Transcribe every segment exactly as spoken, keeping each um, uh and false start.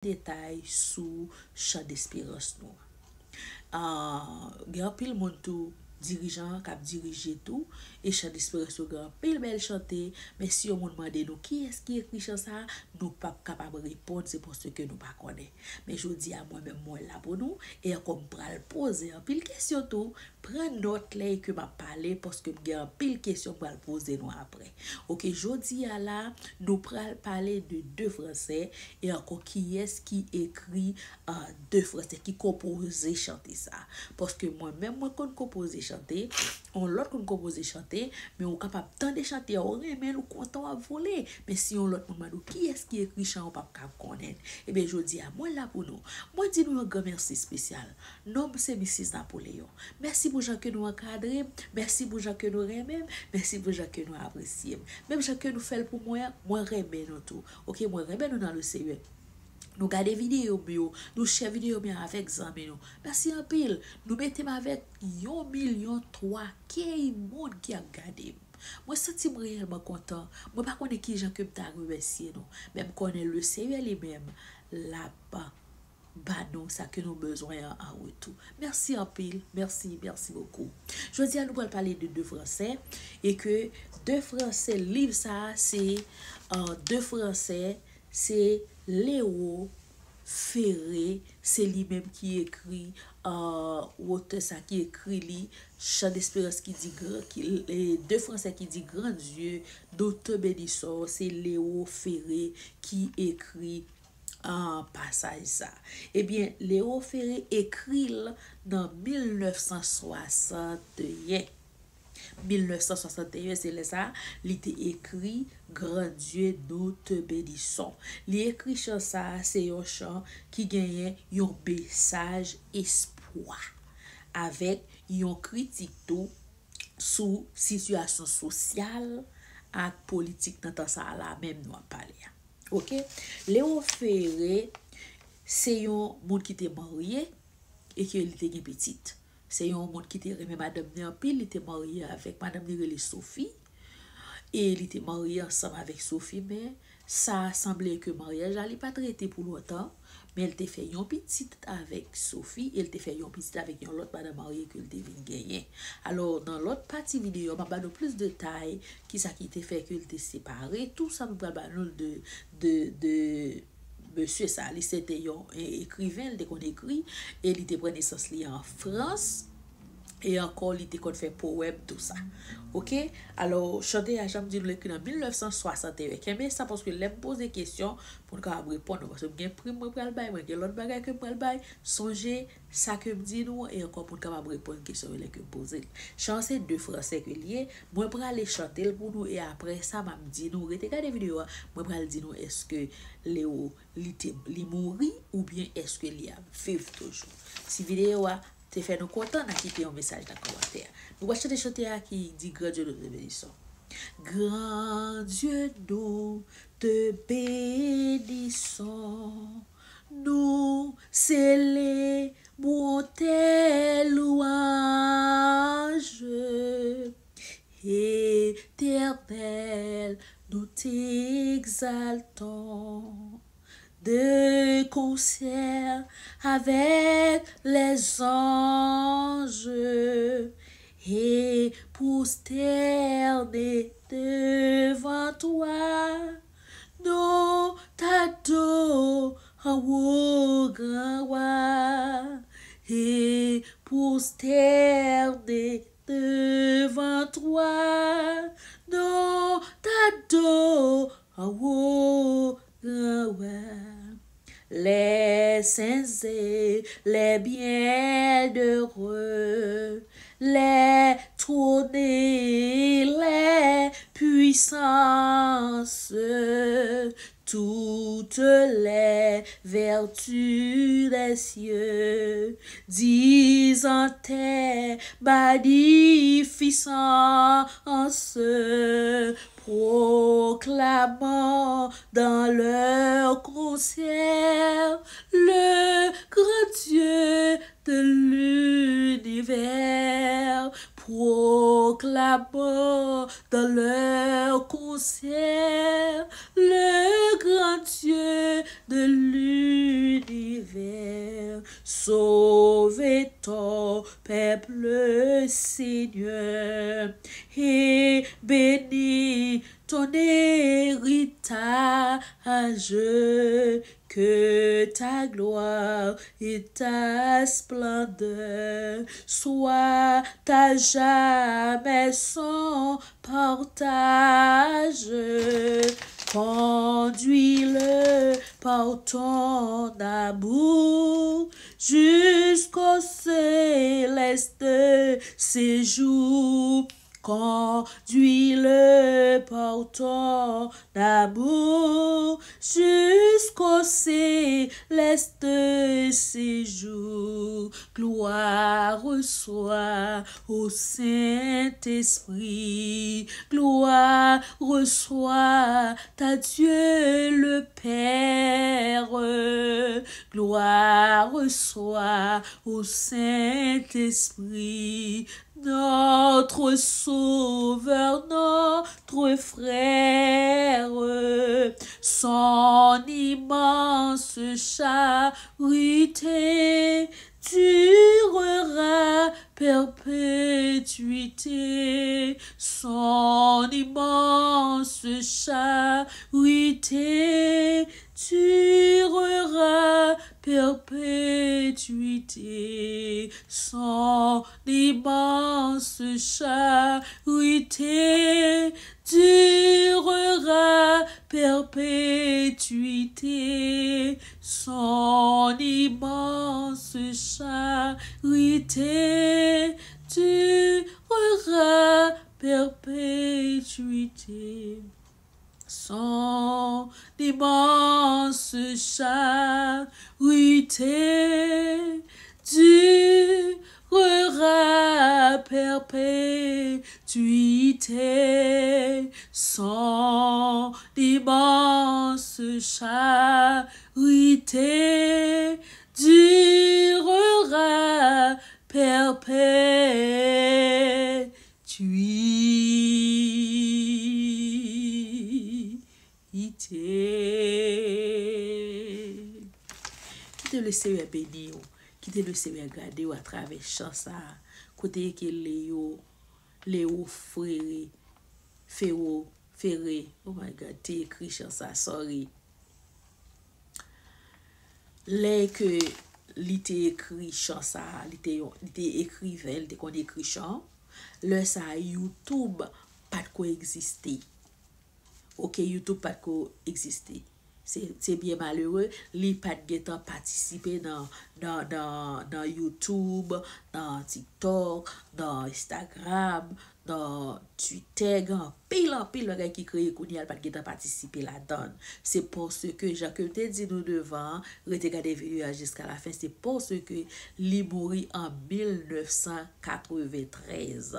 detay sou chan desperans nou an. Ah, gen anpil moun tou, dirijan k ap dirije tou, e chan desperans yo gen anpil bèl chante, men si yon moun mande nou kiyès ki ekri chan sa a, nou p ap kapab reponn, se paske nou pa konnen. Men jodi a, mwen menm, mwen la pou nou, e ankò m pral poze anpil kesyon tou, pran nòt lè ke m ap pale, paske m gen anpil kesyon m pral poze nou apre. Oke, jodi a la, nou pral pale de de Fransè, e ankò kiyès ki ekri, ah, de Fransè, ki konpoze chante sa. Paske mwen menm, mwen konn konpoze chante, yon lòt konn konpoze chante, men ou kapab tande chante a, ou renmen l, ou kontan, w ap vole. Men si yon lòt moun mande w kiyès ki ekri chan, ou p ap ka konnen. Ebyen, jodi a, mwen la pou nou. Mwen di nou yon gran mèsi espesyal. Non m se Misis Napoleon. Mèsi pou jan ke nou ankadre m. Mèsi pou jan ke nou renmen m. Mèsi pou jan ke nou apresye m. Menm jan ke nou fè l pou mwen an, mwen renmen nou tou. Oke, mwen renmen nou nan le Seyè. Nou gade videyo m yo, nou share videyo m yo avèk zanmi nou. Mèsi anpil. Nou mete m avèk yon milyon twa K moun ki ap gade m. Mwen santi m reyèlman kontan. Mwen pa konnen ki jan ke m ta remèsye nou. Men m konnen le Seyè li menm, l ap ba nou sa ke nou bezwen an, an retou. Mèsi anpil, mèsi, mèsi bokou. Jodi a, nou pral pale de de Fransè, e ke de Fransè, liv sa a, se, euh, de Fransè, se Léo Ferré, se li menm ki ekri, euh, wotè sa ki ekri li, Chan desperans ki di gran, ki, e, de Fransè ki di Grand Dieu, nous te bénissons, se Léo Ferré ki ekri, ah, pasaj sa. Ebyen, Léo Ferré ekri l nan mil nèf san swasanteyen. Mil nèf san swasanteyen, se lè sa, li te ekri Grand Dieu, nous te bénissons. Li ekri chan sa, se yon chan ki genyen yon mesaj espwa, avèk yon kritik tou sou sitiyasyon sosyal ak politik nan tan sa a la menm nou ap pale a. Oke? Léo Ferré se yon moun ki te marye e ke li te gen pitit. Se yon moun ki te renmen madanm ni anpil, li te marye avèk madanm ni rele Sophie. E li te marye ansanm avèk Sophie, men sa sanble ke maryaj la, li pa t rete pou lontan, men l te fè yon pitit avèk Sophie, e l te fè yon pitit avèk yon lòt madanm marye ke l te vin genyen. Alò, nan lòt pati videyo, m ap ba nou plis detay, kisa ki te fè ke l te separe, tou sa nou pral ba nou de, de, de mesye sa. Li se te yon, e, ekriven, li te konn ekri, e li te pran nesans li an Frans. E ankò, li te konn fè powèm, tou sa. Oke? Alò, chante a, jan m di nou, l ekri nan mil nèf san swasanteyen. Kenbe sa, paske lè m poze kesyon, pou n kapab reponn nou. Paske m gen prim mwen pral bay, mwen gen lòt bagay ke m pral bay. Sonje sa ke m di nou, e ankò pou n kapab reponn kesyon yo lè ke m poze l. Chan se de Fransè ke l ye. Mwen prale chante l pou nou, e apre sa, m ap di nou, rete gade videyo a, mwen pral di nou èske Leo, li te, li mouri, oubyen èske li ap viv toujou. Si videyo a te fè nou kontan, n a kite yon mesaj nan kòmantè. Nou pral chante chante a ki di Grand Dieu, nous te bénissons. Grand Dieu, nous te bénissons. Nous célébrons tes louanges. Éternel, nous t'exaltons. De concert avec les anges et prosternés devant toi, nous t'adorons, ô grand roi, et prosternés devant toi, nous t'adorons, ô grand roi. Les saints et les bienheureux, les trônes et les puissances, toutes les vertus des cieux disent en tes magnificences, proclamant dans leur concert le grand Dieu de l'univers, proclamant dans leur concert le grand Dieu de l'univers. Sauve ton peuple, Seigneur, et bénis ton héritage, que ta gloire et ta splendeur soient à jamais son partage. Conduis-le par ton amour jusqu'au céleste séjour. Conduis-le par ton amour jusqu'au céleste séjour. Gloire soit au Saint-Esprit. Gloire soit à Dieu le Père. Gloire soit au Saint-Esprit, notre Sauveur, notre frère. Son immense charité durera perpétuité. Son immense charité durera perpétuité. Son immense charité durera perpétuité. Son immense charité durera perpétuité. Son immense charité durera perpétuité. Son immense charité durera perpétuité. Kite Lesenyè beni w. Kite Lesenyè gade w atravè chan sa a. Kote ke Leo, Leo Frere, Fero, Fere, oh my God, te ekri chan sa, sorry. Lè ke li te ekri chan sa, li te yon, li te ekriven, li te konn ekri chan. Lè sa a, YouTube pa t ko egziste. Ok, YouTube pa t ko egziste. Se, se byen malere, li pa t gentan patisipe nan, nan, nan, nan YouTube, nan TikTok, nan Instagram, nan Twitter, gen anpil, anpil bagay ki kreye kounye a, l pa t gentan patisipe ladan l. Se paske, jan ke m te di nou devan, rete gade videyo a jiska lafen, se paske li mouri an mil nèf san katreventrèz.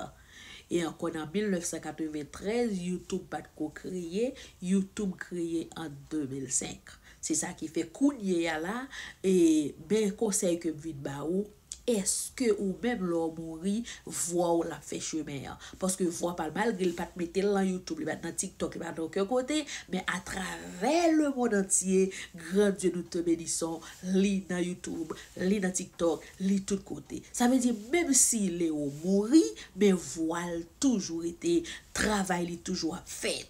E ankò nan mil nèf san katreventrèz, YouTube pa t ko kreye, YouTube kreye an de mil senk. Se sa ki fè kounye a la, e, men konsèy ke m vin ba ou, èske ou menm lè w mouri, vwa w l ap fè chemen an? Paske vwa pa l, malgre l pa t mete l nan YouTube, li pa t nan TikTok, li pa t nan okenn kote, men atravè lemonn antye, Grand Dieu nous te bénissons, li nan YouTube, li nan TikTok, li tout kote. Sa vle di, menm si Leo mouri, men vwa l toujou rete, travay li toujou ap fèt,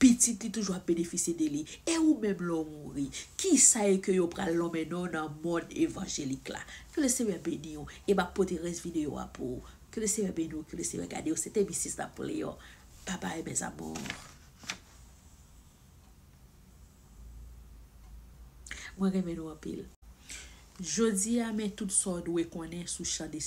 pitit li toujou ap benefisye de li. E ou menm lè w mouri, kisa e ke yo pral lonmen non w nan mond evanjelik la? Ke Lesenyè beni w, e m ap pote rès videyo a pou ou. Ke Lesenyè beni w, ke Lesenyè gade w. Se te misis Napoleon. Babay, mes amours. Mwen renmen nou anpil. Jodi a, men tout sa w dwe konnen sou chan de